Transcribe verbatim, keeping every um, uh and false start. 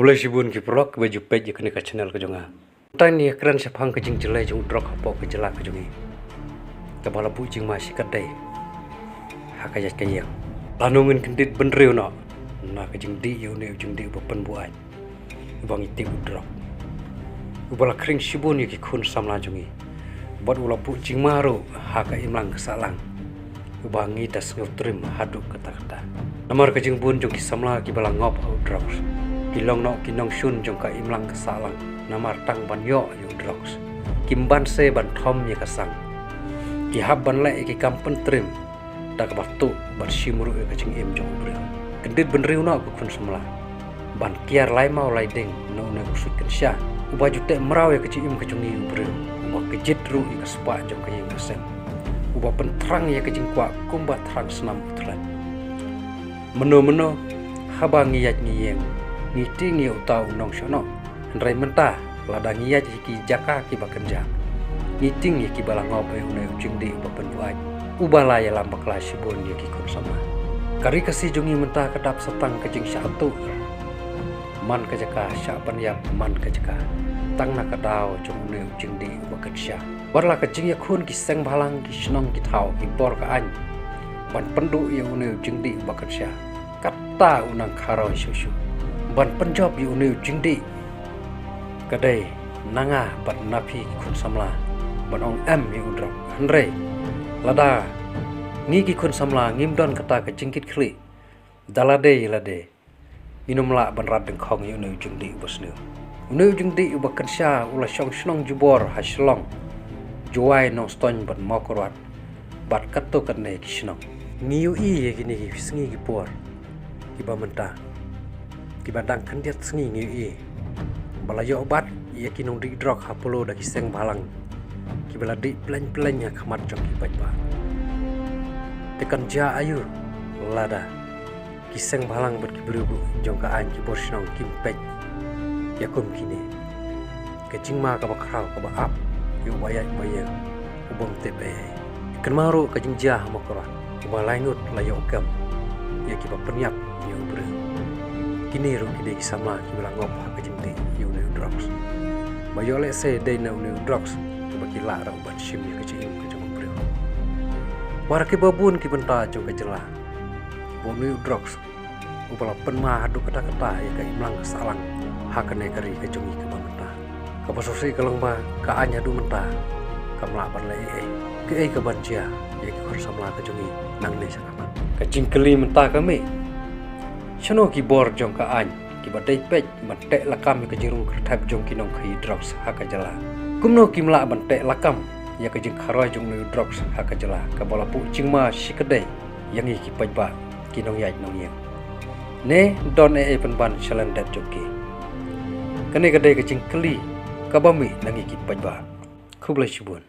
Khublei shibun ki paralok kiba ju peit ïa kane ka channel ka jong nga. Tang ïa kren shaphang ka jingjlei jong u drok hapoh ka jylla ka jong ngi, kaba la buh jingma shikatdei ha ka ïaid ka ïeng. Lano ngin kyndit bynriew noh na ka jingdih ïa une u jingdih uba pynbuaid, uba ngi tip u drok, uba la khring shibun ïa ki khun samla jong ngi, bad u la buh jingma ruh ha ka imlang ka sahlang, uba ngi da sngewtrim haduh katta katta. Namar ka jingbun jong ki samla kiba la ngop ha u drugs, ki long noh ki nongshun jong ka imlang ka sahlang. Namar tang ban ïoh ïa u drugs, kim banse ban thom ïa ka sang, ki hap ban leh ïa ki kam pyntrim da kaba tuh ban shim ruh ïa ka jingim jong u briew. Kyndit bynriew noh ka khun samla ban kiar lai maw lai ding na une u suit kynsha, uba ju teh mraw ïa ka jingim ka jong ngi u briew, uba kjit ruh ïa ka spah jong ka ïing ka sem, uba pynthrang ïa ka jingkwah kumba thrang snam u thlet. Mynno mynno haba ngi ïaid ngi ïeng, ngi tieng ïa uta u nongshah noh. Hynrei mynta, lada ngi ïaid ha ki jaka kiba kynjah, ngi tieng ïa kiba la ngop ïa une u jingdih uba pynbuaid, uba la ïalam bakla shibun ïa ki khun samla. Ka ri Khasi jong ngi mynta ka dap sa tang ka jingshah tuh man ka jaka, shah ban ïap man ka jaka, tang na ka daw jong une u jingdih uba kynsha. Wat la ka jingïakhun ki seng bhalang, ki shnong ki thaw, ki bor ka aiñ ban pynduh ïa une u jingdih uba kynsha, kata u nang kharoi shuh shuh ban pynjop ïa une u jingdih. Ka dei na nga bad na phi ki khun samla ban ong em ïa u drok. Hynrei lada ngi ki khun samla ngim don kata ka jingkitkhlieh da lade ïa lade, ngin ym lah ban rat dyngkhong ïa une u jingdih uba sniew. Une u jingdih uba kynsha u la shong shnong jubor ha Shillong, Jowai, Nongstoiñ bad Mawkyrwat, bad katto katne ki shnong. Ngi ïohi ïa kine ki sngi ki por kiba mynta, kiba dang khyndiat sngi ngi ïohi ba la ïoh bat ïa ki nongdih drok ha Polo da ki seng bhalang kiba la dih pleng pleng ha khmat jong ki paidbah. Te kan jia aïu lada ki seng bhalang bad ki briew jong ka aiñ, ki bor shnong kim peit ïa kum kine? Ka jingma kaba khraw kaba ap ïa uba ïaid ba ïeng, u bym tip ei ei. Kynmaw ruh ka jingjia ha Mawkyrwat, uba lai ngut la ïoh kem ïa kiba pynïap ïa u briew. Kine ruh ki dei ki samla kiba la ngop ha ka jingdih ïa une u drugs, ba ïoh lehse dei na une u drugs uba ki lah ruh ban shim ïa ka jingim ka jong u briew. Wat la kiba bun ki bynta jong ka jylla, ba une u drugs uba la pynma haduh katta katta ïa ka imlang ka sahlang ha kane ka ri ka jong ngi kaba mynta. Kaba sngewsih ka long ba ka aiñ haduh mynta kam lah ban leh ei ei. Kaei kaban jia ïa ki khun samla ka jong ngi nangne sha khmat? Ka jingkylli mynta ka mih, shano ki bor jong ka aiñ kiba dei peit ban teh lakam ïa ka jingrung kyrthep jong ki nongkhaïi drugs ha ka jylla? Kumno kim lah ban teh lakam ïa ka jingkharoi jong une u drugs ha ka jylla, kaba la buh jingma shikatdei ïa ngi ki paidbah, ki nongïaid nongïeng? Ne don ei ei pynban sha lyndet jong ki? Kane ka dei ka jingkylli kaba mih na ngi ki paidbah. Khublei shibun.